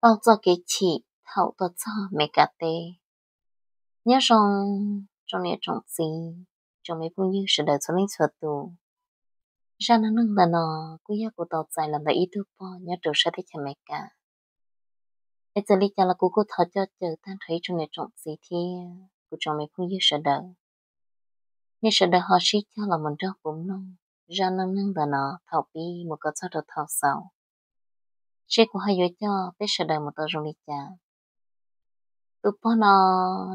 Tau txoj kev chim thaum tuaj txog Meskas teb. Nyob zoo tsoom niam tsoom txiv, tsoom me phooj ywg sawv daws txhua leej txhua tus. Zaj neej neeg ntawm no kuj yog kuv tau txais los ntawm ib tug pog nyob rau sab teb chaws Amelikas. Es txawm li cas los kuv kuj thov coj caw tag nrho ib tsoom niam tsoom txiv thiab kuv tsoom me phooj ywg sawv daws, nej sawv daws ho sib cog los mus nrog kuv mloog zaj neej neeg ntawm no thaum pib mus kom txog rau thaum xaus, seb kuv ho yuav coj peb sawv daws mus tau zoo li cas. Tus pog no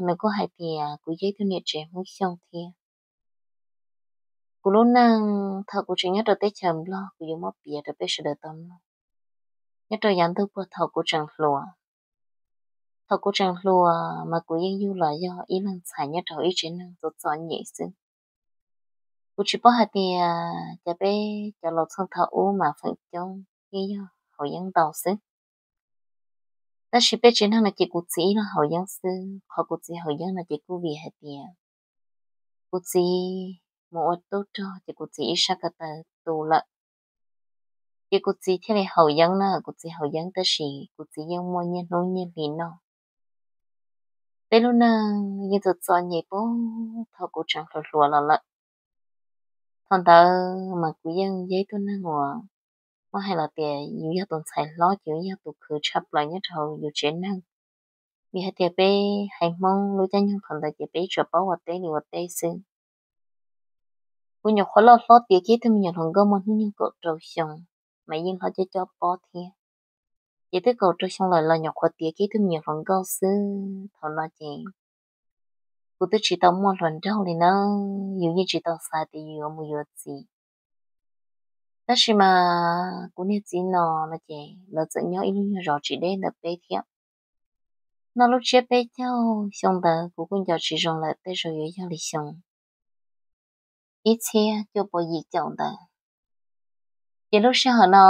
nws kuj hais tias kuv yog ib tug niam tsev Hmoob Xyooj thiab. Kuv lub neej thaum kuv tseem nyob rau teb chaws Nplog kuv yuav muab piav rau peb sawv daws tau mloog. Nyob rau yav ntuj puag thaum kuv tseem hluas, thaum kuv tseem hluas mas kuv yeej yug los yog ib leeg ntxhais nyob rau ib tsev neeg txom txom nyem xwb. Kuv tsis paub hais tias cas peb cov laus txheej thaum ub mas feem coob yeej yog haus yeeb ntau xwb. Tab sis peb tsev neeg no ces kuv txiv ib leeg haus yeeb xwb. Qhov kuv txiv haus yeeb no ces kuj vim hais tias kuv txiv mus ua tub rog ces kuv txiv ib sab ko taw tu lawm. Ces kuv txiv thiaj li haus yeeb na, kuv txiv haus yeeb tab sis kuv txiv yeej muaj nyiaj hnub nyiaj hli noj. Peb lub neej yeej txom txom nyem puag thaum kuv tseem hluas hluas los lawm. Thaum ntawd mas kuv yeej yog ib tug neeg uas muab hais los tias yus yog tus ntxhais hlob ces yus yog tus khwv tshaj plaws nyob rau hauv yus tsev neeg. Vim hais tias peb haiv Hmoob lub caij nyoog thaum ntawd ces peb tsuas paub ua teb li ua teb xwb. Kuv nyuam qhuav loj hlob tiav kiag ib tug me nyuam hluas nkauj muaj hnub nyoog kaum rau xyoo, mas yeej hlob cob cob pob thiab. Ces twb kaum rau xyoo lawm los nyuam qhuav tiav kiag ib tug me nyuam hluas nkauj xwb. Thaum no ces kuv twb tsis tau muaj hluas nraug li na, yus yeej tsis tau xav tias yus yuav mus yuav txiv. Tab sis mas kuv niag txiv no no ces lawv txawm nyob ib lub nyuag zos tsis deb ntawm peb thiab. Noj lub tsiab peb caug xyoo ntawd kuv kuj nco tsis zoo lawm, tej zaum yuav yog li xyoo ib txhiab cuaj pua yim caum ntawd. Ces lub sij hawm no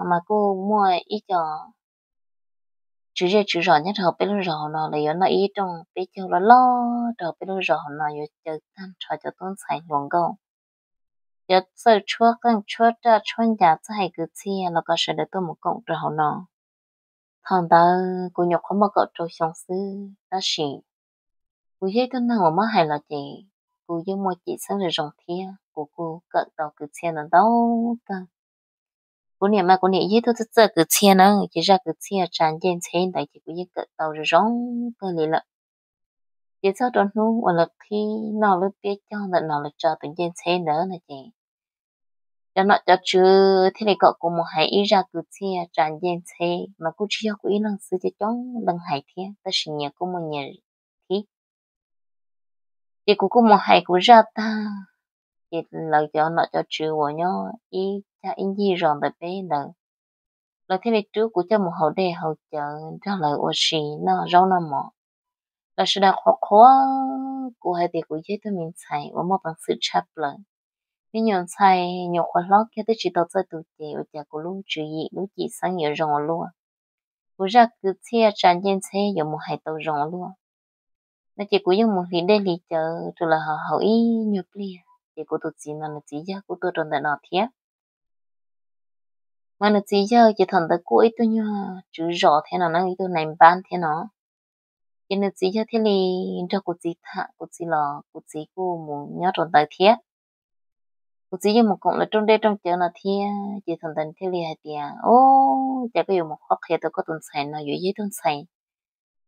mas kuj muaj ib co tswv zej tswv zos nyob rau hauv peb lub zos hauv no, lawv yuav noj ib rooj peb caug loj loj rau hauv peb lub zos hauv no, yuav caw tag nrho cov tub ntxhais hluas nkauj, cov txawj tshuab qeej tshuab raj tshuab ncas txawj hais kwv txhiaj los kom sawv daws tuaj mus koom rau hauv no. Thaum ntawd kuv nyuam qhuav muaj kaum rau xyoo xwb, tab sis kuv yog ib tug neeg uas muab hais los ces kuv yeej muaj cim xeeb zoo zoo thiab kuv kuj kawm tau kwv txhiaj ntau ntau kawg. Kuv niam mas kuv niam yog ib tug txawj txawj kwv txhiaj na, ces zaj kwv txhiaj tsa ncej ntxheb ntawd ces kuv yeej kawm tau zoo zoo kawg li lawm. Ces txog rau hnub uas lawv qhib noj lub peb caug ntawm no lawv tsa tus ncej ntxheb ntawd no ces cov nom cov tswv thiaj li kom kuv mus hais ib zaj kwv txhiaj tsa ncej ntxheb, mas kuj tsis yog kuv ib leeg xwb, coob coob leej hais thiab, tab sis nyias kuj muaj nyias thib. Ces kuv kuj mus hais kuv zaj tag, ces lawv cov nom cov tswv uas nyob ib cag ib ncig zos ntawm peb ntawd, lawv thiaj li rub kuv coj mus haus dej haus cawv nrog lawv ua si noj zaub noj mov. Lawv sawv daws qhuas qhuas kuv hais tias kuv yog ib tug me ntxhais uas muaj peev xwm tshaj plaws. Me nyuam ntxhais nyuam qhuav hlob kiag twb tsis tau txawj tu cev, ua cas kuv lub tswv yim lub cim xeeb yuav zoo ua luaj, kuv zaj kwv txhiaj tsa ncej ntxheb yuav mus hais tau zoo ua luaj. No ces kuv yeej mus hliv dej hliv cawv rau lawv haus ib nyuag pliag, ces kuv tus txiv no nws txiv yawg kuj tuaj rau ntawm no thiab. Mas nws txiv yawg ces thaum ntawd kuj ib tug nyuag tswv zos thiab no na, ib tug nais npab thiab no. Ces nws txiv yawg thiaj li nrog kuv txiv tham, kuv txiv los kuv txiv kuj mus nyob rau ntawd thiab. Kuv txiv yeej mus koom lawv rooj dej rooj cawv no thiab, ces thaum ntawd nws thiaj li hais tias, Ub, cas koj yuav mus qhuab qhia tau koj tus ntxhais no yuav yog ib tug ntxhais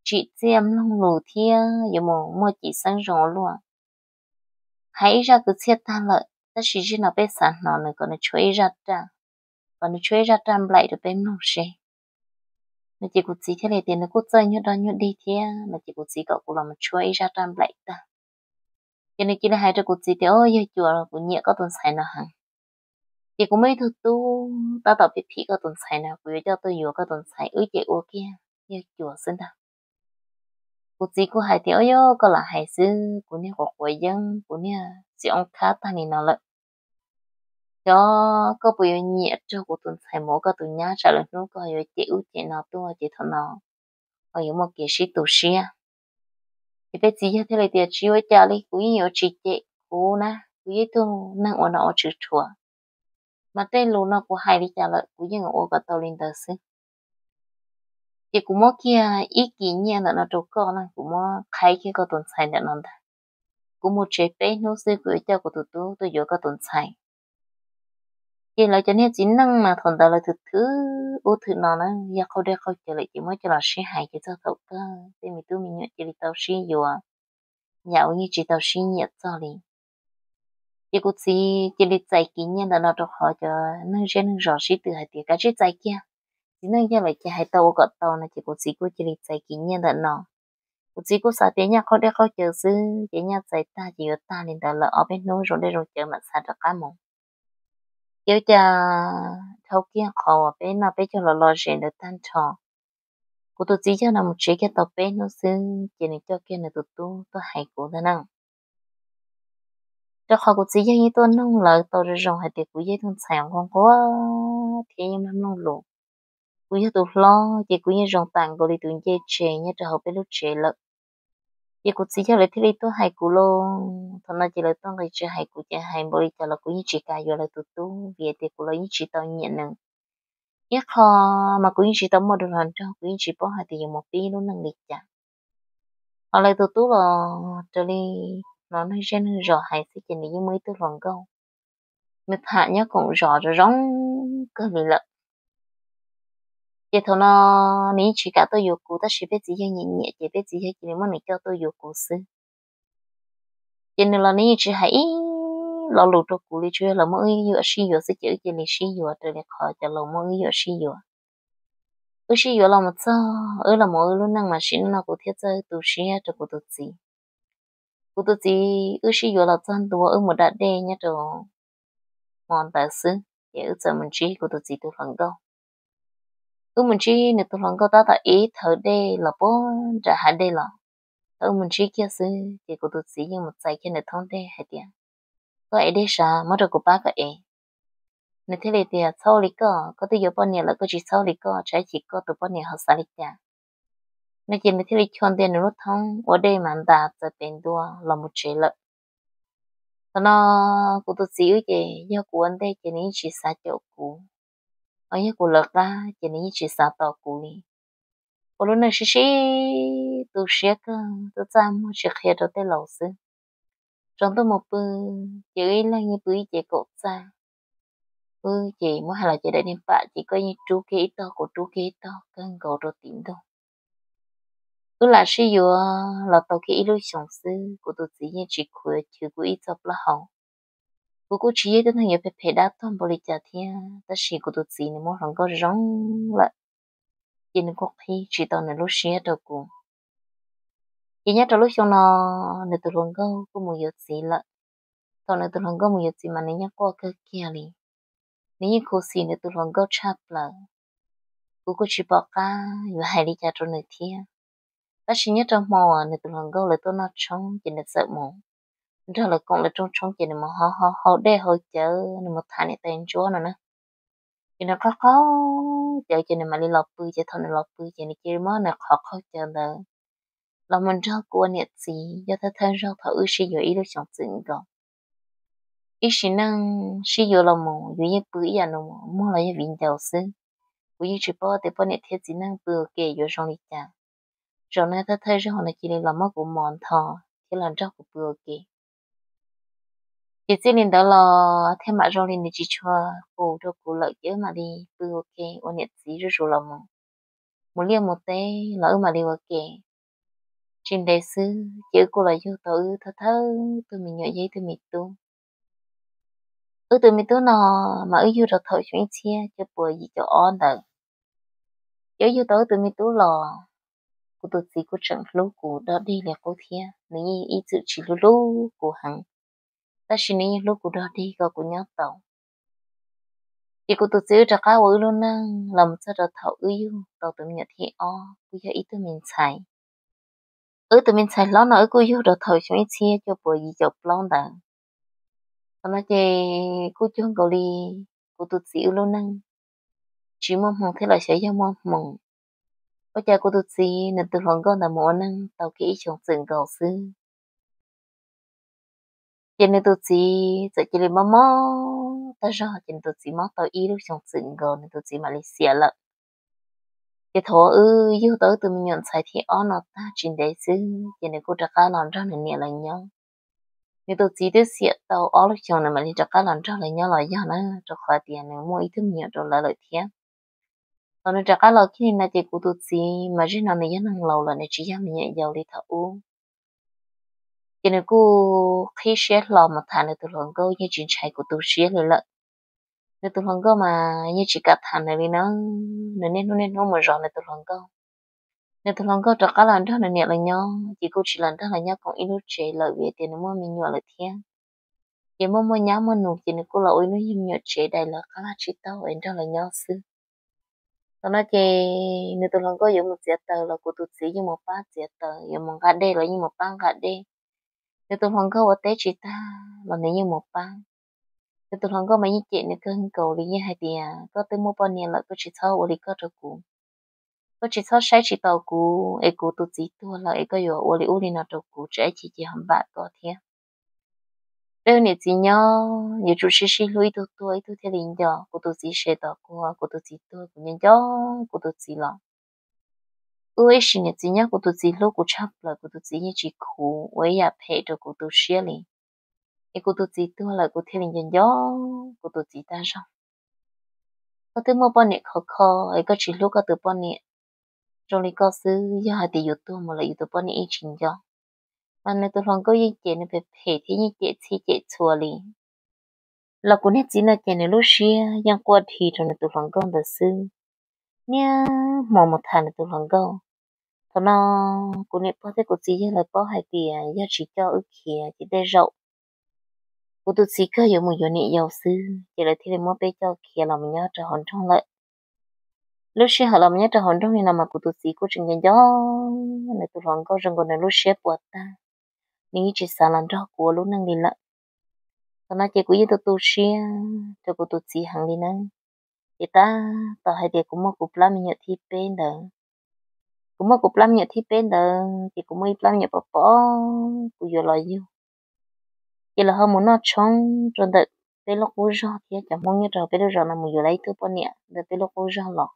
tsim txiaj mloog lus thiab yuav mus muaj cim xeeb zoo ua luaj. Hais ib zaj kwv txhiaj tag lawm, tab sis zaum no peb xav hnov nws kom nws tshuab ib zaj raj, kom nws tshuab ib zaj raj nplaim rau peb mloog seb. No ces kuv txiv thiaj li tias nws kuj txawj nyuag dog nyuag dig thiab, no ces kuv txiv kom kuv los mus tshuab ib zaj raj nplaim tag. Ces nws cia li hais rau kuv txiv tias, Au, yawg Cuas, kuv nyiam koj tus ntxhais no heev. Ces kuv muaj ib tug tub tab tom phim phim koj tus ntxhais no, kuv yuav coj tuaj yuav koj tus ntxhais, wb ces ua kiag yawg Cuas xwb ntag. Kuv txiv kuj hais tias, Au, yog koj lam hais xwb, kuv niag quav quav yeeb, kuv niag txiv oob khab tag li no lawm. Xyov koj puas yuav nyiam raug kuv tus ntxhais mus ua koj tus nyab, tsam lwm hnub koj yuav cem ub cem no tuaj ces thaum no ho yuav muaj kev sib tu siab. Ces peb txiv yawg thiaj li tias, Tsis ua cas li, kuv yeej yuav tsis cem kuv na, kuv yog ib tug neeg ua nom ua tswv rhuav, mas tej lus no kuv hais li cas lawm kuv yeej ua kom tau li ntawd xwb. Ces kuv muab kiag ib kis nyiaj ntawm no rau koj na, kuv muab qhaib kiag koj tus ntxhais ntawm no ntag. Kuv mus tsev peb hnub xwb kuv yuav coj kuv tus tub tuaj yuav koj tus ntxhais. Ces lawv cov niag txiv neej mas thaum ntawd lawv thwm thwm ub thwm no na, yog qaug dej qaug cawv lawm ces muab coj los sib hais ces txog thaum kawg tej me tub me nyuam cia li tau sib yuav, yam uas yeej tsis tau sib nyiam txog li. Ces kuv txiv cia li txais kis nyiaj ntawm no rau qhov cov neeg zej neeg zos sib tw hais tias kav tsij txais kiag, txiv neej yog lawm ces hais tau ua kom tau no ces kuv txiv kuj cia li txais kis nyiaj ntawm no. Kuv txiv kuj xav tias nyaj qaug dej qaug cawv xwb ces nyaj txais tag ces yuav tag li ntawd lawm, ob peb hnub zoo dej zoo cawv mam xa rov qab mus. Ces ua cas dhau kiag qhov uas peb noj peb caug los lom zem ntawd tag nrho, kuv tus txiv yog no mus tsev kiag tau peb hnub xwb ces nws coj kiag nws tus tub tuaj hais kuv ntag na. Rau qhov kuv txiv yog yeej tuaj noog lawv tau zoo zoo hais tias kuv yog ib tug ntxhais nquag nquag thiab yeej mloog mloog lus. Kuv yog tus hlob ces kuv yeej zoo tam nkaus li tus ncej tsev nyob rau hauv peb lub tsev lawm. Ces kuv txiv yog lawv thiaj li tuaj hais kuv lauj. Thaum no ces lawv tuaj nqis tsev hais kuv ces hais npaum li cas los kuv yeej tsis kam yuav lawv tus tub vim tias kuv los yeej tsis tau nyiam nws. Ib qho mas kuv yeej tsis tau muaj dua hluas nraug, kuv yeej tsis paub hais tias yuav mus pib lub neej li cas. Ho lawv tus tub los raws li hnov neeg zej neeg zos hais xwb ces nws yeej muaj ib tug hluas nkauj, nws tham nyob koom zos zoo zoo kawg li lawm. Ces thaum no nws yeej tsis kam tuaj yuav kuv tab sis peb txiv yawg nyiam nyiam ces peb txiv yawg cia li muab nws coj tuaj yuav kuv xwb. Ces nws los nws yeej tsis hais ib lo lus rau kuv li, tsuas yog los muab wb yuam sib yuav xwb ces wb cia li sib yuav raws li qhov cov laus muab wb yuam sib yuav. Wb sib yuav los mus txog wb los mus ua wb lub neej mas sim neej no kuv thiaj txawj tu siab rau kuv tus txiv. Kuv tus txiv wb sib yuav los txog ntua wb mus da dej nyob rau hmo ntawd xwb ces wb txawm mus ntsib kuv tus txiv tus hluas nkauj. Wb mus ntsib nws tus hluas nkauj tab tom ev thawv dej los puag nram hav dej los. Thaum wb mus ntsib kiag xwb ces kuv tus txiv yeej mus txais kiag nws thoob dej hais tias, koj ev dej sav muab rau kuv pab koj ev. Nws thiaj li tias txhob ua li koj, koj twb yuav poj niam lawm koj tsis txhob ua li koj, tsam ib chim koj tus poj niam ho xav li cas. No ces nws thiaj li chua ntia nws lub thoob ua dej mas ntas txawv pem ntua los mus tsev lawm. Thaum no kuv tus txiv wb ces yog kuv ua ntej ces nws yeej tsis xav caum kuv, ho yog kuv lawv qab ces nws yeej tsis xav tos kuv li. Ua lub neej sib sib tu siab kawg, twb txaj muag tsis qhia rau tej laus xwb. Tsaus ntuj mus pw ces wb ib leeg yeej pw ib ce kaum txaj. Wb ces muab hais los ces daim niag pam ces koj yeej rub kiag ib tog kuv rub kiag ib tog kawg nkaus rau tim ntug. Wb lam sib yuav los tau kiag ib lub xyoos xwb kuv tus txiv yeej tsis khuv chwv kuv ib txoj plaub hau. Kuv kuj tsis yog ib tug neeg yuav phem phem dab tuag npaum li cas thiab tab sis kuv tus txiv nws muaj hluas nkauj zoo lawm, ces nws kuj qhib tsis tau nws lub siab rau kuv. Ces nyob rau lub xyoo no nws tus hluas nkauj kuj mus yuav txiv lawm. Thaum nws tus hluas nkauj mus yuav txiv mas nws yeej quaj kawg kiag li, nws yeej khuv xim nws tus hluas nkauj tshaj plaws. Kuv kuj tsis pom qab yuav hais li cas rau nws thiab. Tab sis nyob rau hmo uas nws tus hluas nkauj lawv tuaj noj tshoob ces nws txawm mus nrog lawv koom lawv rooj tshoob ces nws mus hau hau dej hau cawv, nws mus tham niam tais ntsuab no na. Ces nws qaug qaug cawv ces nws mam li los pw, ces thaum nws los pw ces nws cia li muab nws qhov qaug cawv ntawd los mus nrog kuv ua niam txiv, yog thawj thawj zaug thaum wb sib yuav ib lub xyoos txwm nkaus. Ib sim neej sib yuav los mus yus yeej pw ib yam nus muag los yog viv ncaus xwb. Kuv yeej tsis paub tias poj niam thiab txiv neej pw ua ke yuav zoo li cas. Zaum no thawj thawj zaug nws cia li los muab kuv mos ntho thiab los nrog kuv pw ua ke. Ces txij li ntawd los thiaj mam zoo li nws tsis tshua qus rau kuv lawm ces wb mam li pw ua ke ua niam txiv zuj zus los mus, mus liaj mus teb los wb mam li ua ke. Tsis ntev xwb ces wb kuj los yug tau wb thawj thawj tug me nyuam yog ib tug me tub. Wb tus me tub no mas wb yug rau thaum xyoo ib txhiab cuaj puas yim caum ob ntawd. Ces wb yug tau wb tus me tub los, kuv tus txiv kuj tseem hlub kuv dog dig li qub thiab, nws yeej ib txwm tsis hlub hlub kuv heev, tab sis nws yeej hlub kuv dog dig kom kuv nyob tau. Ces kuv tus txiv wb rov qab ua wb lub neej los mus txog rau thaum wb yug tau tus me nyuam thib ob kuj yog ib tug me ntxhais. Wb tus me ntxhais hlob no wb kuj yug rau thaum xyoo ib txhiab cuaj puas yim caum plaub ntawd. Thaum no ces kuj cuag nkaus li kuv tus txiv wb lub neej tsis muaj hmoo thiab los xyov yog muaj hmoo. Ua cas kuv tus txiv nws tus hluas nkauj ntawd mus ua neej tau kiag ib xyoos txwm nkaus xwb, ces nws tus txiv txawm cia li mob mob tag zog, ces nws tus txiv mob tau ib lub xyoos txwm nkaus nws tus txiv mam li xiam lawm. Ces thaum wb yug tau wb tus me nyuam ntxhais thib ob no tag tsis ntev xwb ces nws kuj rov qab los nrog nws niam lawv nyob. Nws tus txiv twb xiam tau ob lub xyoos nws mam li rov qab los nrog lawv nyob los yog na, rau qhov tias nws muaj ib tug me nyuam rau lawv lawm thiab. Thaum nws rov qab los kiag li no ces kuv tus txiv mas zaum no nws yog neeg laus lawm, nws tsis yog me nyuam yaus li thaum ub. Ces nws kuj qhib siab hlo mus tham nws tus hluas nkauj, yeej tsis ntshai kuv tu siab li lawm. Nws tus hluas nkauj mas yeej tsis kam tham nws li na, nws niaj hnub niaj hnub mus zov nws tus hluas nkauj. Nws tus hluas nkauj rov qab los nrog nws niam lawv nyob ces kuj tsis los nrog lawv nyob koom ib lub tsev lawm vim tias nws muaj me nyuam lawm thiab. Ces muaj muaj nyab muaj nus ces nws kuj los ua ib lub me nyuam tsev daim lawv qab vaj tsib taug es nrog lawv nyob xwb. Thaum no ces nws tus hluas nkauj yuav mus txiav taws los kuv tus txiv yeej mus pab txiav taws, yuav mus nqa dej los yeej mus pab nqa dej. Nws tus hluas nkauj ua teb tsis tag los nws yeej mus pab. Nws tus hluas nkauj mas yeej cem nws kawg nkaus li, yeej hais tias koj twb muaj poj niam lawm koj tsis txhob ua li koj rau kuv. Koj tsis txhob saib tsis taus kuv es kuv tus txiv tuag lawm es koj yuav ua li ub li no rau kuv, tsam ib chim ces ho npam koj thiab. Peb ua niam txiv nyob yuav tsum sib sib hlub, ib tug tuag ib tug thiaj li nco. Kuv tus txiv se tom kuv, kuv tus txiv tuag kuv nco nco kuv tus txiv los. Wb ua ib sim niam txiv nyob kuv tus txiv hlub kuv tshaj plaws, kuv tus txiv yeej tsis khuv ua ib yam phem rau kuv tu siab li. Es kuv tus txiv tuag lawm kuv thiaj li nco nco kuv tus txiv tag zog. Koj twb muaj poj niam khov kho es koj tsis hlub koj tus poj niam. Zoo li koj xwb, yog hais tias yus tuag mus lawm yus tus poj niam yeej tsis nco. Mas nws tus hluas nkauj yeej cem nws phem phem thiab yeej cem txhij cem txhua li. Los kuv niag txiv no ces nws lub siab yeej quaj dhi rau nws tus hluas nkauj ntawd xwb, niaj hmo mus tham nws tus hluas nkauj. Thaum no kuv niam pog thiab kuv txiv yawg lawv paub hais tias yog tsis coj wb khiav ces tej zaum kuv tus txiv kawg yuav mus yuav niam yau xwb, ces lawv thiaj li muab peb coj khiav los mus nyob rau hauv nroog lawm. Lub sij hawm los mus nyob rau hauv nroog li no mas kuv tus txiv kuj tseem nco nco nws tus hluas nkauj zoo nkaus nws lub siab puas tag, nws yeej tsis xav los nrog kuv ua lub neej li lawm. Thaum no ces kuv yeej tu tu siab rau kuv tus txiv heev li na. Ces tab tom hais tias kuv muaj kuv plab me nyuam thib peb ntawd, kuv muaj kuv plab me nyuam thib peb ntawd ces kuv muaj ib plab me nyuam pom pom kuv yuav los yug. Ces lawv ho mus noj tshoob rau ntawm peb lub qub zog thiab, cov Hmoob nyob rau peb lub zos no mus yuav lawv ib tug poj niam ntawm peb lub qub zog los.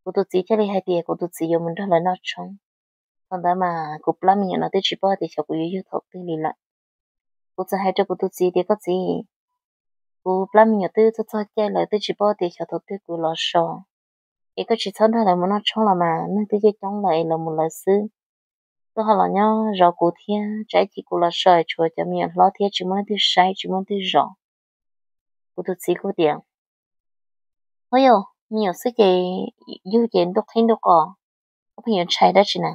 Kuv tus txiv thiaj li hais tias kuv tus txiv yuav mus nrog lawv noj tshoob. Thaum ntawd mas kuv plab me nyuam no twb tsis paub tias xyov kuv yuav yug thaum twg li lawm. Kuv txawm hais rau kuv tus txiv tias, koj txiv, kuv plab me nyuam twb txog txog caij lawm, twb tsis paub tias xyov thaum twg kuv los so. Es koj tsis txhob nrog lawv mus noj tshoob los mas, neeg twb coob coob lawm es lawv mus lawv xwb. Koj ho los nyob zov kuv thiab, tsam ib chim kuv los so tshuav cov me nyuam hlob thiab tsis muaj leej twg saib tsis muaj leej twg zov. Kuv tus txiv kuj tias, ho yog me nyuam xwb ces yug ces ntuj qhib ntuj qos, koj pheej yuav ntshai dab tsi na?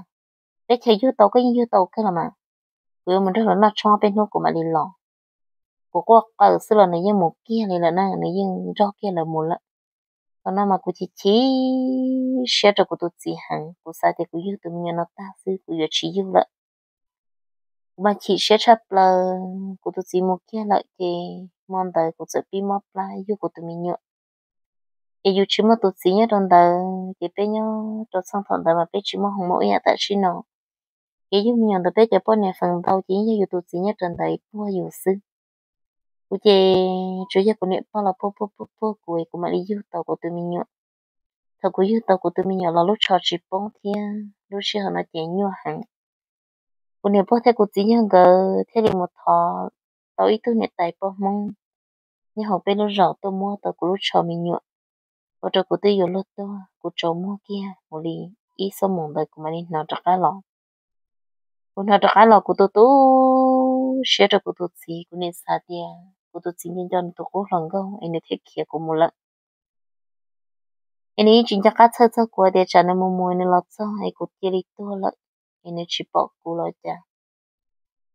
Teb chaws yug tau koj yeej yug tau kawg los mas. Kuv yuav mus nrog lawv noj tshoob peb hnub kuv mam li los. Kuv quaj qw xwb los nws yeej mus kiag li lawm na, nws yeej nrog kiag lawv mus lawm. Thaum no mas kuv chim chim siab rau kuv tus txiv heev, kuv xav tias kuv yug tus me nyuam no tag xwb kuv yuav tsis yug lawm. Kuv mas chim siab tshaj plaws, kuv tus txiv mus kiag lawm ces hmo ntawd kuv txawm pib mob plab yug kuv tus me nyuam. Ces yus tsis muaj tus txiv nyob rau ntawd ces peb nyob rau txheej thaum ntawd mas peb tsis muaj hoo muaj ib yam tam sim no. Kev yug me nyuam ntawm peb cov poj niam feem ntau ces yeej yog yus tus txiv nyob rau ntawd puag yus xwb. Kuv ces tsuas yog kuv niam pog los puag puag puag puag kuv es kuv mam li yug tau kuv tus me nyuam. Thaum kuv yug tau kuv tus me nyuam los lub tsho tsis poob thiab lub sij hawm no ces nyuaj heev. Kuv niam pog thiab kuv txiv yawg nkawd thiaj li mus thov tau ib tug niam tais poj Hmoob nyob hauv peb lub zos tuaj muab tau kuv lub tsho me nyuam, ua rau kuv twb yuav luag tuag, kuv tsaus muag kiag mus li ib xuab moos ntawd kuv mam li hnov rov qab los. Kuv hnov rov qab los kuv tu tu siab rau kuv tus txiv, kuv nim xav tias kuv tus txiv nco nco nws tus qub hluas nkauj es nws thiaj khiav kuv mus lawm. Es nws yeej tsis nco qab txhawj txog kuv tias tsam nws mus mus nws los txog es kuv cia li tuag lawm, es nws tsis pom kuv los cas.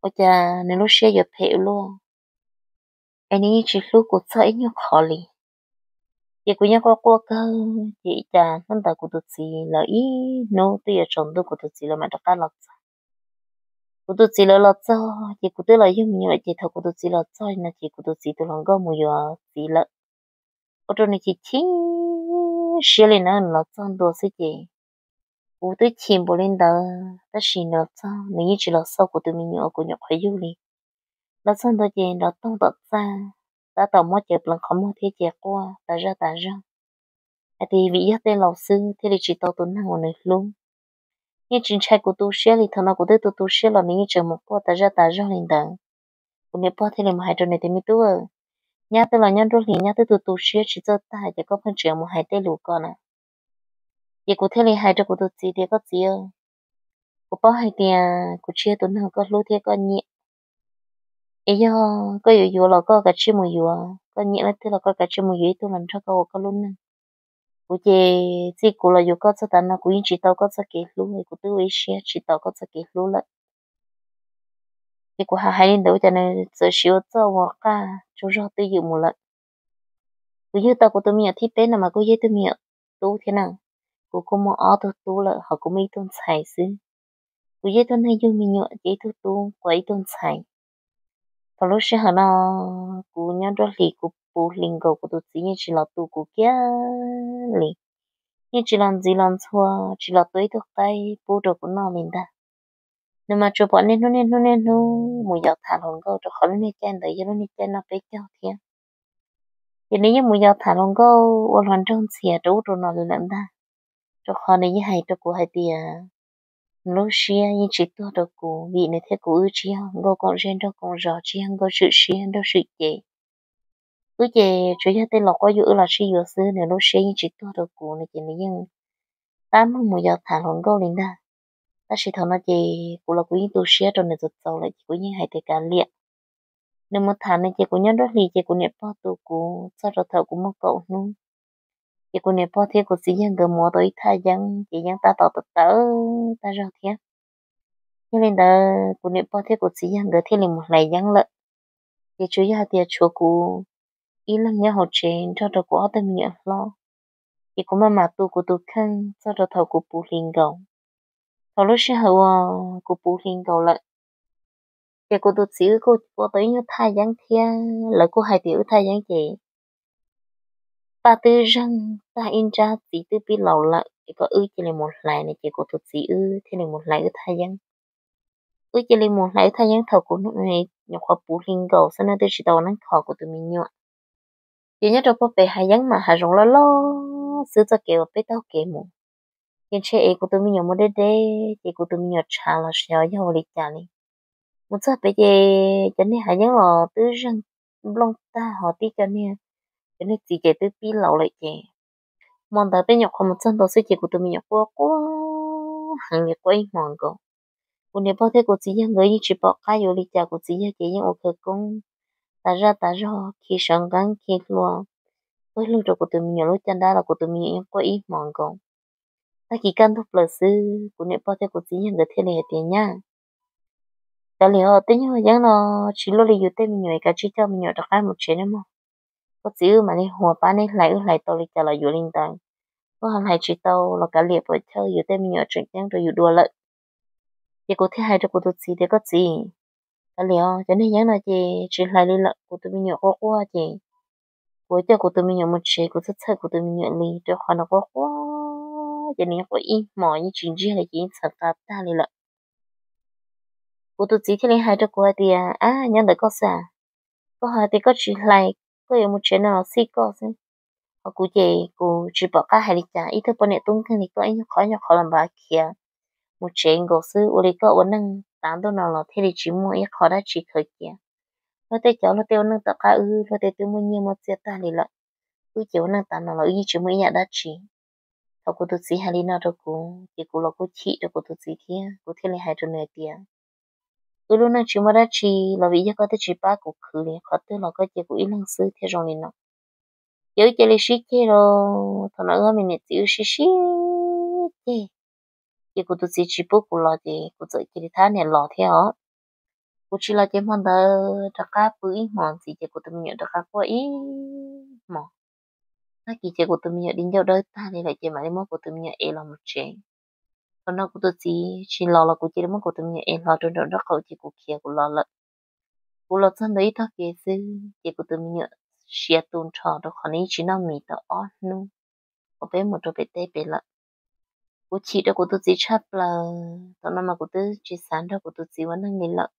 Ua cas nws lub siab yuav phem ua luaj, es nws yeej tsis hlub kuv txog ib nyuag qhov li. Ces kuv yeej quaj quaj kawg, ces ua cas hnub ntawd kuv tus txiv lawv ib hnub twb yuav tsaus ntuj kuv tus txiv lawv mam rov qab los txog. Kuv tus txiv lawv los txog ces kuv twb los yug me nyuam lawm, ces thaum kuv tus txiv los txog no ces kuv tus txiv tus hluas nkauj mus yuav txiv lawm. Ua rau nws chim chim siab li na, nws los txog ntua xwb ces kuv twb chim npaum li ntawd tab sis nws los txog nws yeej tsis los xauj kuv tus me nyuam uas kuv nyuam qhuav yug li. Los txog ntua ces nrov toog tom txaj, tab tom muab cev pleev qhov muag thiab ces quaj tas zaj tas zog. hais tias vim yog tej laus xwb thiaj li tsis tau tus neeg uas nws hlub. Yeej tsis ntshai kuv tu siab li, thaum no kuv twb tu tu siab los nws yeej tseem mus quaj tas zaj tas zog li ntawd. Kuv niam pog thiaj li mus hais rau nws tias, Me tub, nyab twb los nyob nruab hlis, nyab twb tu tu siab tsis txawj tag ces koj pheej tseem mus hais tej lus ko na. Ces kuv thiaj li hais rau kuv tus txiv tias, Koj txiv, kuv paub hais tias kuv tsis yog tus neeg koj hlub thiab koj nyiam. Es yog koj yuav yuav los koj kav tsij mus yuav, koj nyiam leej twg los koj kav tsij mus yuav ib tug los nrog koj ua koj lub neej. Kuv ces txij kuv los yuav koj txog tav no kuv yeej tsis tau koj txoj kev hlub, kuv twb ua ib siab tsis tau koj txoj kev hlub lawm. Ces kuv hais hais li ntawd ua cas nws txawm siv ua txoj ua qaj tsaug zog twj ywm mus lawm. Kuv yug tau kuv tus me nyuam thib peb no mas kuj yog ib tug me nyuam tub thiab na. Kuv kuj muaj ob tug tub lawm ho kuv muaj ib tug ntxhais xwb. Kuv yog ib tug neeg yug me nyuam ces ib tug tub quas ib tug ntxhais. Thaum lub sij hawm no kuv nyob nruab hlis kuv puv hlis nkaus, kuv tus txiv yeej tsis los tu kuv kiag li, yeej tsis los ntxiv los ntxhua, tsis los tua ib tug qaib pub rau kuv noj li ntag. Nws mas tsuas pom niaj hnub niaj hnub niaj hnub mus yos tham hluas nkauj, rau qhov lub niag caij ntawd yog lub niag caij noj peb caug thiab. Ces nws yeej mus yos tham hluas nkauj ua hluas nraug ntxhias rau ub rau no li lawm ntag. Rau qhov nws yeej hais rau kuv hais tias nws lub siab yeej tsis tuag rau kuv, vim nws thiab kuv wb tsis yog nkauj koom zej nraug koom zos, tsis yog nkauj swm siab nraug swm ces. Wb ces tsuas yog tej laus quab yuam wb los sib yuav xwb, nws lub siab yeej tsis tuag rau kuv no ces nws yeej tab meeg mus yos tham hluas nkauj li ntag. Tab sis thaum no ces kuv los kuv yeej tu siab rau nws txaus txaus lawm ces kuv yeej hais tias kav liam. Nws mus tham nws ces kuv nyob nruab hlis ces kuv niam pog tu kuv txog rau thaum kuv muaj kaum hnub. Ces kuv niam pog thiab kuv txiv yawg nkawd mus ua tau ib thaj yeeb ces yeeb tab tom tawv tawv tag zog thiab. Yog li ntawd kuv niam pog thiab kuv txiv yawg nkawd thiaj li mus hlais yeeb lawm. Ces tsuas yog hais tias tshuav kuv ib leeg nyob hauv tsev nrog rau kuv ob tug me nyuam hlob, ces kuv maj mam tu kuv tus kheej txog rau thaum kuv puv hli nkaus. Thaum lub sij hawm uas kuv puv hli nkaus lawm, ces kuv tus txiv wb kuj ua tau ib nyuag thaj yeeb thiab, lawv kuj hais tias wb thaj yeeb ces paj twb zeeg tag ib nrab, txiv twb pib laus lawm es kom wb cia li mus hlais no, ces kuv tus txiv wb thiaj li mus hlais wb thaj yeeb. Wb cia li mus hlais wb thaj yeeb thaum kuv nyuam qhuav puv hli nkaus xwb na, twb tsis tau ua neeb kho kuv tus me nyuam. Ces nyob rau puag pem hav yeeb mas hav zoov loj loj xwb, txoj kev uas peb taug kev mus, ces ntshe es kuv tus me nyuam mus deb deb ces kuv tus me nyuam tshav los xyov yog ua li cas li. Mus txog pem ces cov niag hav yeeb los twb zeeg nplooj tag, ho tib co niag, cov niag txiv ces twb pib laus lawm ces. Hmo ntawd peb nyuam qhuav mus txog ntua xwb ces kuv tus me nyuam quaj quaj heev li, quaj ib hmos nkaus. Kuv niam pog thiab kuv txiv yawg nkawd yeej tsis pom qab yuav ua li cas, kuv txiv yawg ces yeej ua khawv koob tas zaj tas zog, khi sawv nqeeb khi hlua, pawg lug rau kuv tus me nyuam lub caj dab los kuv tus me nyuam yeej quaj ib hmos nkaus. Tag kis kaj ntug plaws xwb, kuv niam pog thiab kuv txiv yawg nkawd thiaj li hais tias, Nyab, kav liam, tej nyuag yeeb no tsis luaj li yus tej me nyuam, kav tsij coj me nyuam rov qab mus tsev nawb mog. Koj txiv wb mam li hua pab neb hlais, wb hlais tau li cas los yuav li ntawd. Koj ho hlais tsis tau los kav liam, puas chawj yus tej me nyuam tseem ceeb rau yus dua lawm. Ces kuv thiaj hais rau kuv tus txiv tias, Koj txiv, kav liam, cov niag yeeb no ces tsis hlais li lawm, kuv tus me nyuam quaj quaj ces kuv coj kuv tus me nyuam mus tsev, kuv txhawj txhawj kuv tus me nyuam li, rau qhov nws quaj quaj ces nws yeej quaj ib hmos yeej tsis ntsiag li ces yeej txhawv qa tag li lawm. Kuv tus txiv thiaj li hais rau kuv hais tias, Ab, nyob ntawm koj xwb, koj hais tias koj tsis hlais, koj yuav mus tsev no los xij koj xwb. Ho kuv ces kuv tsis pom qab hais li cas, ib tug poj niam tub nkeeg li koj ib nyuag qhov nyuag qhov los npaj khiav mus tsev nkaus xwb, ua li koj ua neej tav ntuj no los thiaj li tsis muaj ib qho dab tsi khaws cia. Luag tej cov luag tej ua neej tom qab wb, luag tej twb muaj nyiaj muaj txiaj tag li lawm, wb ces ua neej tav no los wb yeej tsis muaj ib yam dab tsi. Thaum kuv tus txiv hais li no rau kuv ces kuv los kuj chim rau kuv tus txiv thiab, kuv thiaj li hais rau nws hais tias, Wb lub neej tsis muaj dab tsi los vim yog koj twb tsis pab kuv khwv li, qhov twg los koj cia kuv ib leeg xwb thiaj zoo li no. Ces wb cia li sib ceg los, thaum no wb ob me niam txiv wb sib sib ceg, ces kuv tus txiv tsis pub kuv los ces kuv txawm cia li thab niam los thiab os. Kuv tsis los ces hmo ntawd rov qab pw ib hmos ntxiv ces kuv tus me nyuam rov qab quaj ib hmos. Tag kis ces kuv tus me nyuam di ncauj dawb tag li lawm ces mam li muab kuv tus me nyuam ev los mus tsev. Thaum no kuv tus txiv tsis los los kuv cia li muab kuv tus me nyuam ev hlo rau nraum nraub qaum ces kuv khiav kuv los lawm. Kuv los txog ntua ib tog kev xwb ces kuv tus me nyuam siav tu nrho rau qhov nws yeej tsis noj mis tau ob hnub uas peb mus rau pem teb pem lawm. Kuv chim rau kuv tus txiv tshaj plaws, thaum no mas kuv twb tsis xav nrog kuv tus txiv ua neej li lawm.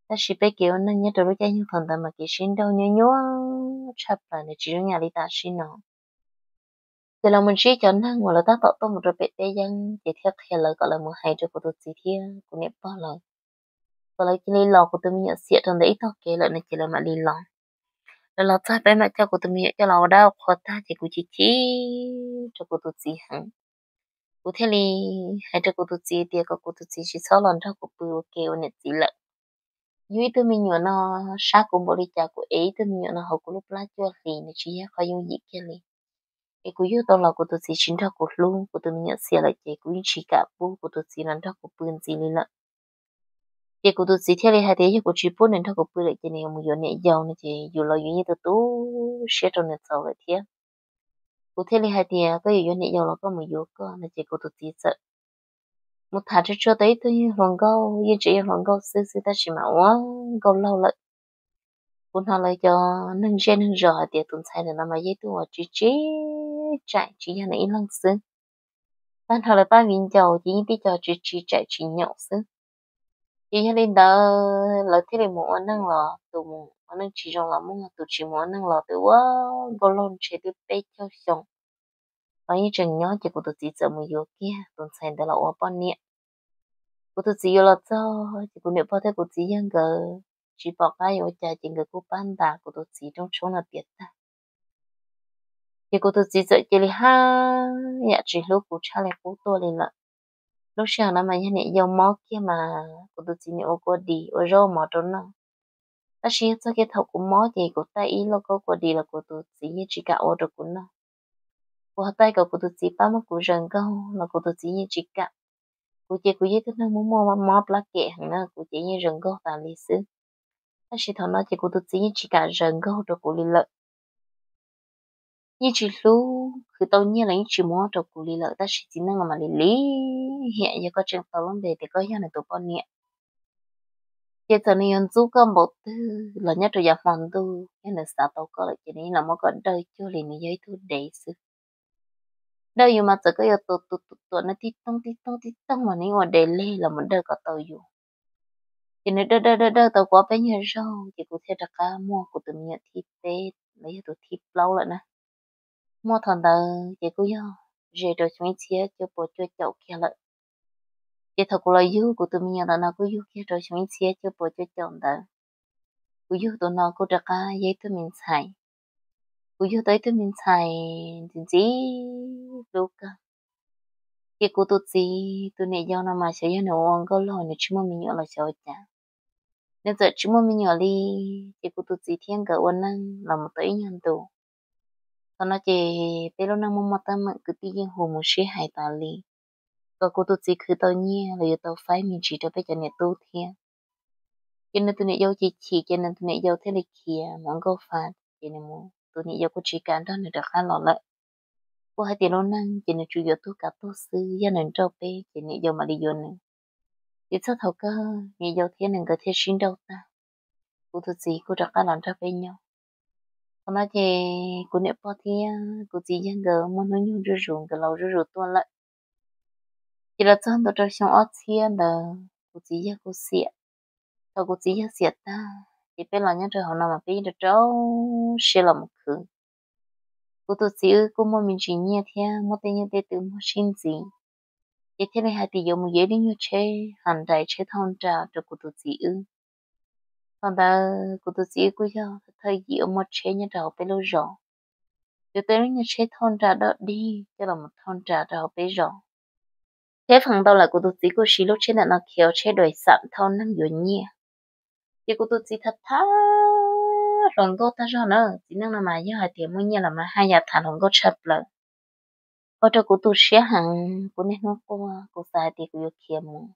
Tab sis peb kev ua neej nyob rau lub caij nyoog thaum ntawd mas kev sib nrauj nyuaj nyuaj tshaj plaws, nws tsis zoo yam li tam sim no. Ces lawv mus ntsib cov neeg uas lawv tab tom tuaj mus rau pem teb yeeb, ces thiaj qhia lawv kom lawv mus hais rau kuv tus txiv thiab kuv niam pog lawv, kom lawv cia li los, kuv tus me nyuam xiam rau ntawm ib tog kev lawm no ces lawv mam li los. Lawv los txog peb mam coj kuv tus me nyuam coj los ua dab ua qhua tag ces kuv chim chim rau kuv tus txiv heev. Kuv thiaj li hais rau kuv tus txiv tias kom kuv tus txiv tsis txhob los nrog kuv pw ua ke ua niam txiv lawm. Yug ib tug me nyuam no sab kuv npaum li cas, kuv ev ib tug me nyuam no hauv kuv lub plab cuaj hlis, nws tsis yog qhov yooj yim kiag li. Es kuv yug tau los kuv tus txiv tsis nrog kuv hlub, kuv tus me nyuam xiam lawm ces kuv yeej tsis kam pub kuv tus txiv los nrog kuv pw ntxiv li lawm. Ces kuv tus txiv thiaj li hais tias yog kuv tsis pub nws nrog kuv pw lawm ces nws yuav mus yuav niam yau no ces yus los yus yeej tu tu siab rau nws txaus lawm thiab. Kuv thiaj li hais tias koj yuav yuav niam yau los koj mus yuav koj no ces kuv tus txiv txawm mus tham tsuag tsuag tau ib tug hluas nkauj, yeej tseem yog hluas nkauj xwb xwb tab sis mas ua nkauj laug lawm. Kuv hnov lawv cov neeg zej neeg zos hais tias tus ntxhais ntawm no mas yog ib tug uas tsis tsis tsaim, tsis yog nws ib leeg xwb. Tag nrho lawv pab viv ncaus ces yeej tib co tsis tsis tsaim tsis nyaum xwb. Ces yog li ntawd lawv thiaj li mus ua neej los, tus mus ua neej tsis zoo los muaj, tus tsis mus ua neej los twb ua nkauj laug ntshe twb peb caug xyoo los yeej tseem nyob. Ces kuv tus txiv txawm mus yuav kiag tus ntxhais ntawd los ua poj niam. Kuv tus txiv yuav los txog ces kuv niam pog thiab kuv txiv yawg nkawd tsis pom qab yuav ua cas ces nkawd kuj pab ntas kuv tus txiv rooj tshoob no tiav tag. Ces kuv tus txiv txawm cia li haj yam tsis hlub kuv tshaj li qub tuaj li lawm. Lub sij hawm no mas yog niam yau mob kiag mas kuv tus txiv niam ua kua dis ua zaub mov rau noj. Tab sis yog txog kiag thaum kuv mob ces kuv taij ib lauj kaub kua dis los kuv tus txiv yeej tsis kam ua rau kuv noj. Kuv ho taij kom kuv tus txiv pab muab kuv zaws nkaug los kuv tus txiv yeej tsis kam. Kuv ces kuv yog ib tug neeg muaj muaj mob plab kem heev na, kuv ces yeej zaws nkaug tas li xwb. Tab sis thaum no ces kuv tus txiv yeej tsis kam zaws nkaug rau kuv li lawm. Yeej tsis hlub, khwv tau nyiaj los yeej tsis muab rau kuv li lawm, tab sis txiv neej no mam li lim hiam, yog koj tseem tau lub npe tias koj yog nws tus poj niam ces txawm nws yuav ntxub koj npaum twg los nyob rau yav hmo ntuj yog nws xav tau koj lawm ces nws yeej los muab koj dawj cuag li nws yog ib tug dev xwb. Dawj yus mas txawm koj yuav tua tua tua tua nws tib toog tib toog tib toog los nws yeej ua dev leg los mus dawj kom tau yus. Ces nws dawj dawj dawj dawj tau kuv ob peb nyuag zaug ces kuv thiaj rov qab muaj kuv tus me nyuam thib peb los yog tus thib plaub lawm na. Muaj thaum ntawd ces kuj yog ze rau xyoo ib txhiab cuaj pua cuaj caum kiag lawm. Ces thaum kuv los yug kuv tus me nyuam ntawm no kuj yug kiag rau xyoo ib txhiab cuaj pua cuaj caum ntawd. Kuv yug tus no kuj rov qab yog ib tug me ntxhais. Kuv yug tau ib tug me ntxhais ntxim ntxim hlub kawg. Ces kuv tus txiv tus niam yau no mas xyov yog nws ua nkauj laug nws tsis muaj me nyuam los xyov ua cas, nws txawm tsis muaj me nyuam li. Ces kuv tus txiv thiab nkawd ua neej los mus tau ib nyuag ntu. Thaum no ces peb lub neej muaj muaj teeb meem, kwv tij yeej hu mus sib hais tas li kom kuv tus txiv khwv tau nyiaj los yuav tau faib me ntsis rau peb cov niam tub thiab. Ces nws tus niam yau chim chim ces nws tus niam yau thiaj li khiav mus nkauj fa, ces nws mus tus niam yau kuj tsis kam nrog nws rov qab los lawm. Kuj hais tias lub neej ces nws tsuas yuav tuag kav tuag xwb, yog nws nrauj peb ces niam yau mam li yuav nws. Ces txog thaum kawg niam yau thiab nws nkawd thiaj sib nrauj tag, kuv tus txiv kuj rov qab los nrog peb nyob. Thaum no ces kuv niam pog thiab kuv txiv yawg nkawd muaj hnub nyoog zuj zus, nkawd laus zuj zus tuaj lawm. Ces los txog ntua rau xyoo ob txhiab ntawd kuv txiv yawg kuj xiam. Thaum kuv txiv yawg xiam tag ces peb los nyob rau hauv no mas peb yeej rau rau siab los mus khwv. Kuv tus txiv wb kuj muaj me ntsis nyiaj thiab muaj tej nyiaj tej twm muag sib ntxiv, ces thiaj li hais tias yuav mus yuav ib lub nyuag tsheb Hyundai tsheb thauj nra rau kuv tus txiv wb. Thaum ntawd kuv tus txiv wb kuj yog thawj yim uas muaj tsheb nyob rau hauv peb lub zos. Yuav tau lub nyuag tsheb thauj nra dog dig coj los thauj nra rau hauv peb zos. Tsheb feem ntau lawm kuv tus txiv kuj siv lub tsheb ntawm no khiav ua tsheb dais xam thauj neeg yuav nyiaj. Ces kuv tus txiv tham tham hluas nkauj tag zog na, txiv neej no mas yog hais tias muaj nyiaj los mas haj yam tham hluas nkauj tshaj plaws. Ua rau kuv tu siab heev, kuv niaj hnub quaj, kuv xav hais tias kuv yuav khiav mus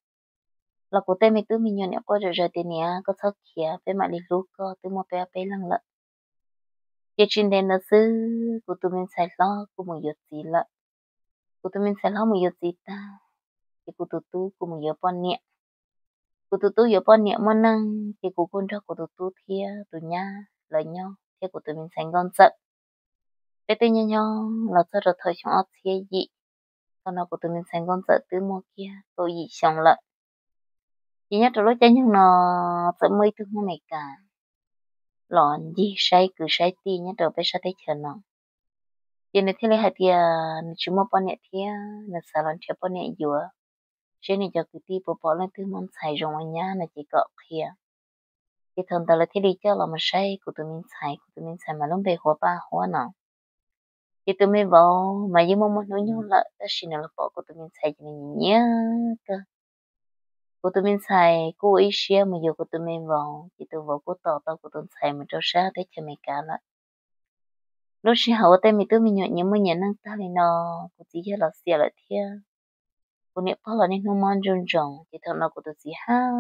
los kuv tej me tub me nyuam niam quaj zom zaws tias niam koj txhob khiav, peb mam li hlub koj, twb muaj peb ob peb leeg lawm. Ces tsis ntev ntawd xwb kuv tus me ntxhais hlob kuj mus yuav txiv lawm. Kuv tus me ntxhais hlob mus yuav txiv tag, ces kuv tus tub kuj mus yuav poj niam. Kuv tus tub yuav poj niam muaj neej ces kuv kuj nrog kuv tus tub thiab tus nyab lawv nyob thiab kuv tus me ntxhais nkauj ntxawm. Peb twb nyob nyob los txog rau thaum xyoo ob txhiab yim, thaum no kuv tus me ntxhais nkauj ntxawm twb muaj kiag kaum yim xyoo lawm. Ces nyob rau lub caij nyoog no txawm muaj ib tug Hmoob Amelikas los ncig saib kwv saib tij nyob rau peb sab teb chaws no. Ces nws thiaj li hais tias nws tsis muaj poj niam thiab nws xav los nrhiav poj niam yuav, seb nws cov kwv tij puas pom leej twg muaj ntxhais zoo ua nyab no ces kom qhia. Ces thaum ntawd lawv thiaj li coj los mus saib kuv tus me ntxhais, kuv tus me ntxhais mas lub npe hu ua Paj Huab no. Ces tus me vauv mas yeej muaj muaj hnub nyoog lawm, tab sis nws los pom kuv tus me ntxhais ces nws nyiam nyiam kawg. Kuv tus me ntxhais kuj ua ib siab mus yuav kuv tus me vauv, ces tus vauv kuj tos tau kuv tus ntxhais mus rau sab teb chaws Amelikas lawm. Lub sij hawm uas tej me tub me nyuam nyias muaj nyias neej tag li no, kuv txiv yawg los xiam lawm thiab, kuv niam pog los niaj hnub mob ntsug ntsoos, ces thaum no kuv tus txiv haj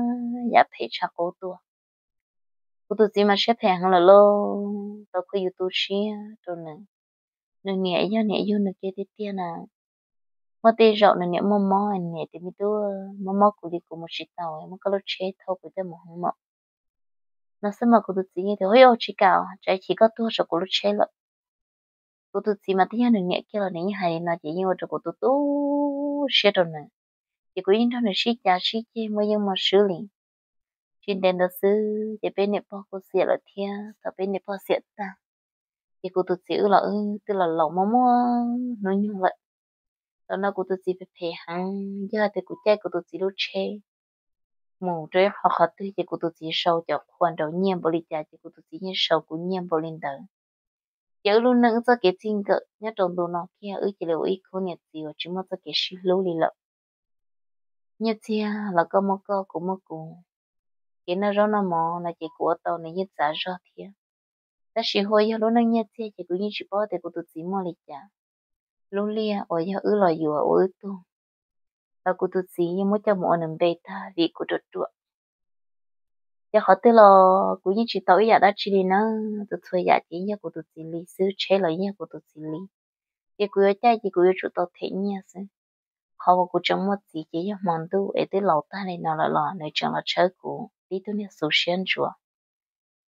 yam phem tshaj qub tuaj. Kuv tus txiv mas siab phem heev lawm lauj, tau khuj yus tu siab rau nws. Nws niam yog niam yug nws kiag tiag tiag na. Muaj tej zaum nws niam muaj mob, nws niam tias, Me tub, mob mob kuv li kuv mus tsis tau, muab koj lub tsheb thauj kuv coj mus hoob maum. No xwb mas kuv tus txiv yeej tias, Ua tsis kam, tsam ib chim koj tuag saum kuv lub tsheb lawm. Kuv tus txiv mas twb yog nws niam kiag los nws yeej hais li no ces yeej ua rau kuv tu tu siab rau nws. Ces kuv yeej nrog nws sib cav sib ceg muaj yeej muaj swb li. Tsis ntev ntawd xwb ces peb niam pog kuj xiam lawm thiab. Thaum peb niam pog xiam tag, ces kuv tus txiv wb los wb twb los laus muaj muaj hnub nyoog lawm. Thaum no kuv tus txiv phem phem heev, yog hais tias kuv caij kuv tus txiv lub tsheb mus rau ib qhov qhov twg ces kuv tus txiv sau cov qhua nraud nyiaj npaum li cas ces kuv tus txiv yeej sau kuv nyiaj npaum li ntawd. Ces wb lub neej wb txoj kev txij nkawm nyob rau ntu no kiag wb cia li ua ib khub niam txiv uas tsis muaj txoj kev sib hlub li lawm. Nyiaj txiag los koj muaj koj, kuv muaj kuv. Kev noj zaub noj mov no ces kuv ua tau nws yeej txav zog thiab. Tab sis hu ua yog lub neej nyiaj txiag ces kuv yeej tsis paub tias kuv tus txiv muaj li cas. Lub liaj uas yog wb los yuav ua wb tug, los kuv tus txiv yeej muab coj mus ua nws npe tag vim kuv ruam ruam. Ces qhov twg los kuv yeej tsis tau ib yam dab tsi li na, txhua txhua yam ces yeej yog kuv tus txiv li xwb, tsheb los yeej yog kuv tus txiv li. Ces kuv yuav caij ces kuv yuav tsum tau them nyiaj xwb. Qhov uas kuv tseem muaj txiv ces yog hmo ntuj es twb laus tag li no lawm los nws tseem los tshawb kuv tib tug niag xu siab ntsuav.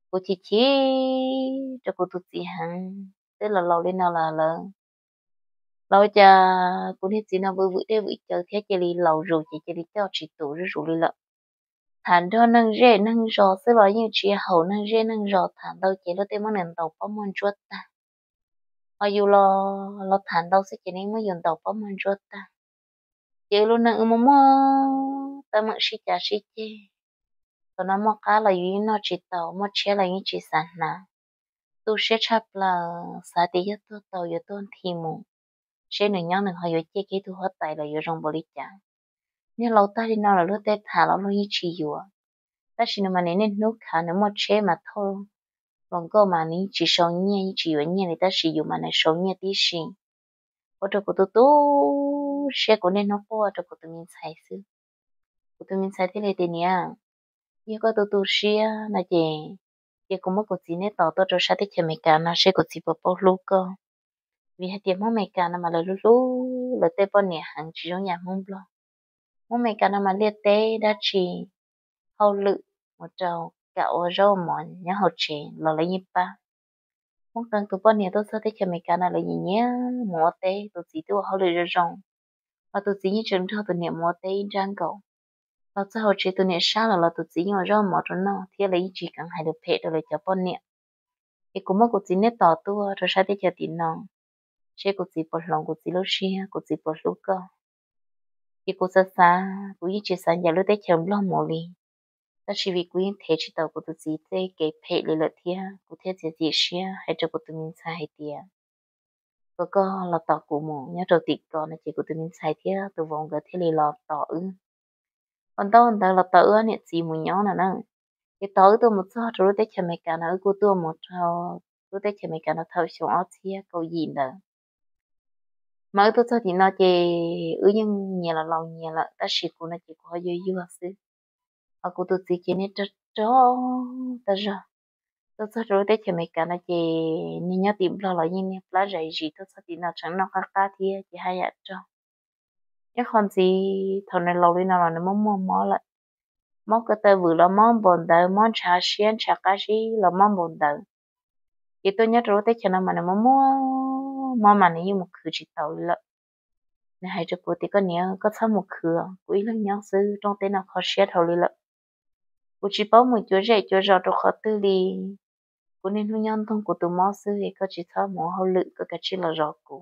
Kuv chim chim rau kuv tus txiv heev, twb los laus li no los lawm, los cas kuv niag txiv no vwm vwm dej vwm cawv thiab cia li laus zus ces cia li coj tsis tus zuj zus li lawm. Tham nrog neeg zej neeg zos xwb los yeej tsis haum neeg zej neeg zos, tham ntau ces luag tej muab nws ntaus pob muag ntsuab tag. Ho yus los, los tham ntau xwb ces nws muab yus ntaus pob muag ntsuab tag. Ces wb lub neej wb muaj muaj teeb meem sib cav sib ceg. Thaum no muaj qab los yus yeej noj tsis tau, muaj tshiab los yeej tsis xav hnav. Tu siab tshaj plaws, xav tias yog tuag tau yuav tuag nthi mus, seb nws nyob nws ho yuav ciaj kiag ib tug huab tais los yuav zoo npaum li cas. Niag laus tag li no los luag tej tham los luag yeej tsis yuav. Tab sis nws mas nws niaj hnub khav, nws muaj tsheb mas thauj hluas nkauj mas nws yeej tsis sau nyiaj, yeej tsis yuav nyiaj li, tab sis yus mas nws sau nyiaj tib si. Ua rau kuv tu tu siab, kuv niaj hnub quaj rau kuv tus me ntxhais xwb. Kuv tus me ntxhais thiaj li tias, Niam, yog koj tu tu siab no ces, ces kuv muab kuv txiv neb tos tuaj rau sab teb chaws Amelikas no seb kuv txiv puas paub hlub koj. Vim hais tias Hmoob Amelikas no mas lawv hlub hlub lawv tej poj niam heev tsis zoo yam Hmoob Nplog. Hmoob Amelikas no mas liaj teb dab tsi, hauj lwm mus rau kam ua zaub mov nyob hauv tsev los lawv yeej pab. Muaj qee tus poj niam tuaj txog teb chaws Amelikas no lawv nyiam nyiam mus ua teb, tus txiv twb ua hauj lwm zoo zoo, los tus txiv yeej tseem nrog tus niam mus ua teb ib nrab nkaus. Los txog hauv tsev tus niam sab lawm los tus txiv yeej ua zaub mov rau noj thiab lawv yeej tsis keev hais lus phem rau lawv cov poj niam. Es kuv muab kuv txiv neb tos tuaj rau sab teb chaws tim no, seb kuv txiv puas hloov kuv txiv lub siab, kuv txiv puas hlub koj. Ces kuv xav xav, kuv yeej tsis xav ncaim lub teb chaws Nplog mus li, tab sis vim kuv yeej thev tsis tau kuv tus txiv tej kev phem li lawm thiab kuv thiaj txiav txim siab hais rau kuv tus me ntxhais hais tias, Kom koj los tos kuv mus nyob rau tim ko no. Ces kuv tus me ntxhais thiab tus vauv nkawd thiaj li los tos wb. Ua ntau ntawd los tos wb ob niam txiv mus nyob no na. Ces tos wb tuaj mus txog rau lub teb chaws Amelikas no, wb kuj tuaj mus rau lub teb chaws Amelikas no thaum xyoo ob txhiab kaum yim ntawd. Mas wb tuaj txog tim no ces wb yeej nyias los laus nyias lawm, tab sis kuv no ces kuv ho yuag yuag xwb. Ho kuv tus txiv ces niag rog rog tag zog. Tuaj txog rau lub teb chaws Amelikas no ces niag nyob tim Nplog los yeej niag plab zais zis, tuaj txog tim no tseem noj qab qab thiab ces haj yam rog. Ib qho ntxiv thaum nws laus li no los nws muaj muaj mob lawm. Mob ko taw vwm los mob npaum ntawd, mob ntshav siab ntshav qab zib los mob npaum ntawd. Ces tuaj nyob rau lub teb chaws no mas nws muaj muaj mob mas nws yeej mus khwv tsis taus li lawm. Nws hais rau kuv tias, Koj niam, koj txhob mus khwv, kuv ib leeg nyob xwb, rooj teb no kho siab dhau li lawm. Kuv tsis paub mus cuav zej cuav zos rau qhov twg li. Kuv niaj hnub nyob ntoog kuv tus mob xwb es koj tsis txhob mus ua hauj lwm, koj kav tsij los zov kuv.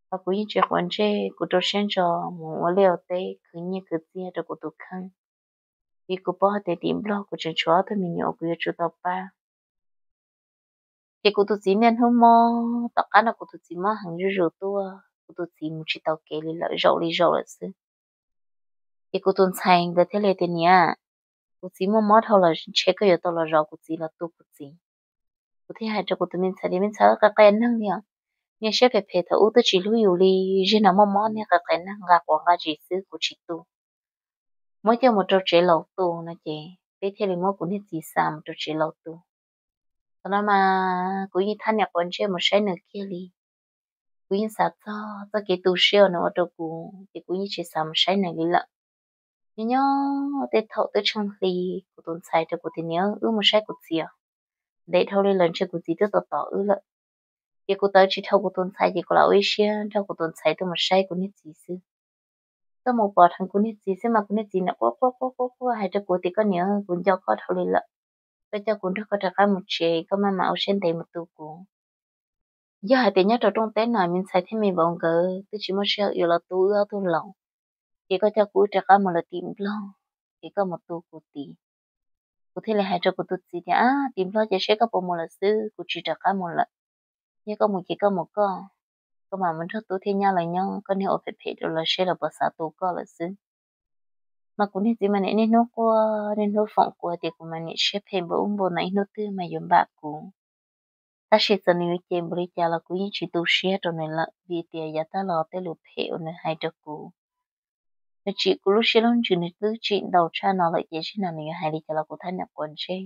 Hos kuv yeej tsis quav ntsej, kuv rau siab ntso mus ua liaj ua teb khwv nyiaj khwv txiaj rau kuv tus kheej, vim kuv paub hais tias tim Nplog kuv tseem tshuav ob tug me nyuam uas kuv yuav tsum tau pab. Ces kuv tus txiv niaj hnub mob, tom qab no kuv tus txiv mob heev zuj zus tuaj, kuv tus txiv mus tsis tau kev li lawm, zaum li zaum lawm xwb. Ces kuv tus ntxhais nkawd thiaj li tias, Niam, kuv txiv muaj mob dhau lawm, ntshe koj yuav tau los zov kuv txiv los tu kuv txiv. Kuv thiaj hais rau kuv tus me ntxhais tias, Me ntxhais, qias qias neeg li os, niag siab phem phem thaum ub twb tsis hlub yus li, zaum no muaj mob niag qias qias neeg, nqa quav nqa zis xwb, kuv tsis tu. Muab coj mus rau tsev laus tu no ces peb thiaj li muab kuv niag txiv xa mus rau tsev laus tu. Thaum no mas kuv yeej thab niam quav ntsej mus saib nws kiag li. Kuv yeej xav txog txoj kev tu siab uas nws ua rau kuv ces kuv yeej tsis xav mus saib nws li lawm. Nyob nyob tej thaum twb tsheej hli, kuv tus ntxhais rau kuv tias, Niam, wb mus saib kuv txiv os. Ntev dhau li lawm ntshe kuv txiv twb tos tos wb lawm. Ces kuv tawv tsis dhau kuv tus ntxhais ces kuv lam ua ib siab nrog kuv tus ntxhais tuaj mus saib kuv niag txiv xwb. Tuaj mus pom dheev kuv niag txiv xwb mas kuv niag txiv niam quaj quaj quaj quaj quaj hais rau kuv tias, Koj niam, kuv nco koj dhau li lawm, koj coj kuv nrog koj rov qab mus tsev, koj maj mam ua siab ntev mus tu kuv. Yog hais tias nyob rau rooj teb no me ntxhais thiab me vauv nkawd twb tsis muaj sij hawm yuav los tu wb ob tug laus, ces koj coj kuv wb rov qab mus lawm tim Nplog, ces koj mus tu kuv tid. Kuv thiaj li hais rau kuv tus txiv tias, Ab, tim Nplog ces seb koj puas mus lawm xwb, kuv tsis rov qab mus lawm. Yog koj mus ces koj mus koj, koj mam mus nrog tub thiab nyab lawv nyob, koj niag ua phem phem rau lawv seb lawv puas xav tu koj lawm xwb. Mas kuv niag txiv mas niaj hnub quaj niaj hnub foom kuv tias kuv mas niam siab phem npaum ub npaum no, ib hnub twg mas yuav npam kuv. Tab sis txawm nws yuav cem npaum li cas los kuv yeej tsis tu siab rau nws lawm, vim tias yav tag los tej lus phem uas nws hais rau kuv, nws tsim kuv lub siab lub ntsws nws twb tsim ntau tshaj no lawm, ces zaum no nws yuav hais li cas los kuv thab niam quav ntsej.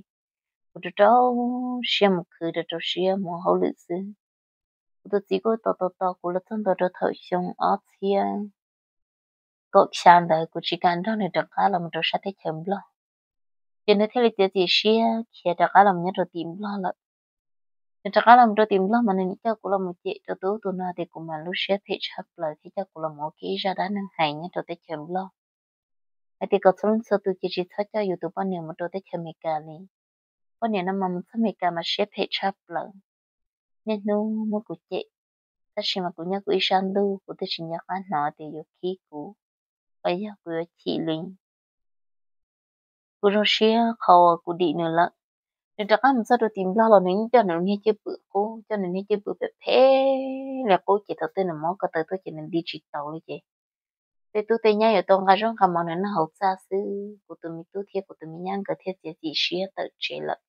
Kuv rau rau siab mus khwv, rau rau siab mus ua hauj lwm xwb. Kuv tus txiv kuj tos tos tos kuv los txog ntua rau thaum xyoo ob txhiab kaum xya ntawd kuv tsis kam nrog nws rov qab los mus rau sab teb chaws Nplog, ces nws thiaj li txiav txim siab khiav rov qab los mus nyob rau tim Nplog lawm. Nws rov qab los mus rau tim Nplog mas nws nim coj kuv los mus cem rau tus ub tus no tias kuv mas lub siab phem tshaj plaws thiab coj kuv los mus ua kiag ib zaj dab neeg hais nyob rau teb chaws Nplog, hais tias kom txhua leej txhua tus ces tsis txhob coj yus tus poj niam mus rau teb chaws Amelikas li. Poj niam no mas mus txog Amelikas mas siab phem tshaj plaws, niaj hnub muab kuv cem. Tab sis mas kuv nyob kuv ib sab ntuj, kuv twb tsis nco qab hnov tias yuav khib kuv los yog kuv yuav chim li. Kuv zoo siab qhov uas kuv dim nws lawm. Nws rov qab mus txog rau tim Nplog los nws yeej coj nws niag cwj pwm qub, coj nws niag cwj pwm phem phem li qub, ces thaum twg nws mob ko taw tuaj ces nws nti tsis taus li ces tej tub tej nyab yuav tau nqa zaub nqa mov nws noj hauv txaj xwb. Kuv tus me tub thiab kuv tus me nyab nkawd thiaj txiav txim siab tawm tsev lawm,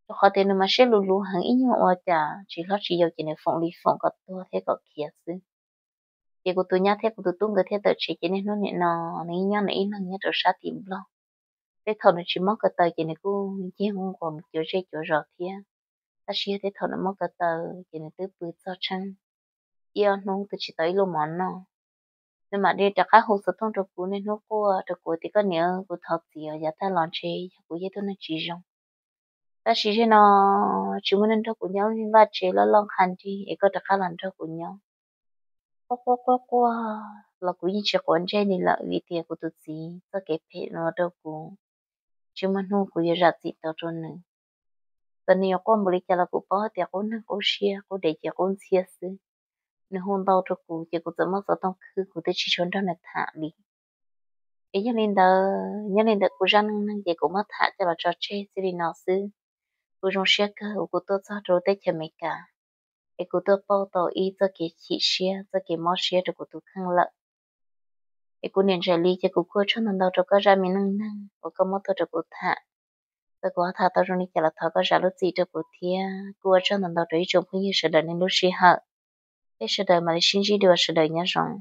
rau qhov tias nws mas siab luv luv heev, ib nyuag ua cas tsis hlob tsis yau ces nws foom li foom kom tuag thiab kom khiav xwb. Ces kuv tus nyab thiab kuv tus tub nkawd thiaj tawm tsev, ces niaj hnub nim no nws yeej nyob nws ib leeg nyob rau sab tim Nplog. Tej thaum nws tsis mob ko taw ces nws kuj ncig nquag mus cuav zej cuav zos thiab, tab sis yog tej thaum nws mob ko taw ces nws twb pw txog tsheej ib ob hnub twb tsis tau ib lub mov noj. Nws mam li rov qab hu xov tooj rau kuv, niaj hnub quaj rau kuv tias, Koj niam, kuv thov txim os, yav tag los ntshe yog kuv yog ib tug neeg tsis zoo. Tab sis zaum no tsis muaj neeg nrog kuv nyob, vaj tsev loj loj qha nrig es koj rov qab los nrog kuv nyob. Quaj quaj quaj quaj los kuv yeej tsis quav ntsej li lawm, vim tias kuv tus txiv txoj kev phem no rau kuv, tsis muaj hnub kuv yuav zam txim tau rau nws. Txawm nws yuav quaj npaum li cas los kuv paub tias qub neeg qub siab, qub dev ces qub ntxhiab xwb. Nws hu ntau rau kuv ces kuv txawm muab xov tooj khwb, kuv twb tsis tshua nrog nws tham li. Es yog li ntawd, nyob li ntawm kuv zaj neej neeg ces kuv muab tham coj los tso tseg txij li no xwb. Kuv zoo siab kawg uas kuv tuaj txog rau teb chaws Amelikas, es kuv tuaj pauj tau ib txoj kev chim siab, txoj kev mob siab rau kuv tus kheej lawm. Es kuv niam ntsaim li ces kuv kuj ua tsaug ntau ntau rau koj zaj me neej neeg uas koj muab tuaj rau kuv tham. Txawm kuv ho tham tau zoo li cas los thov koj zam lub txim rau kuv thiab. Kuj ua tsaug ntau ntau rau ib tsoom phooj ywg sawv daws nej lub sij hawm. Peb sawv daws mam li sib ntsib dua, sawv daws nyob zoo.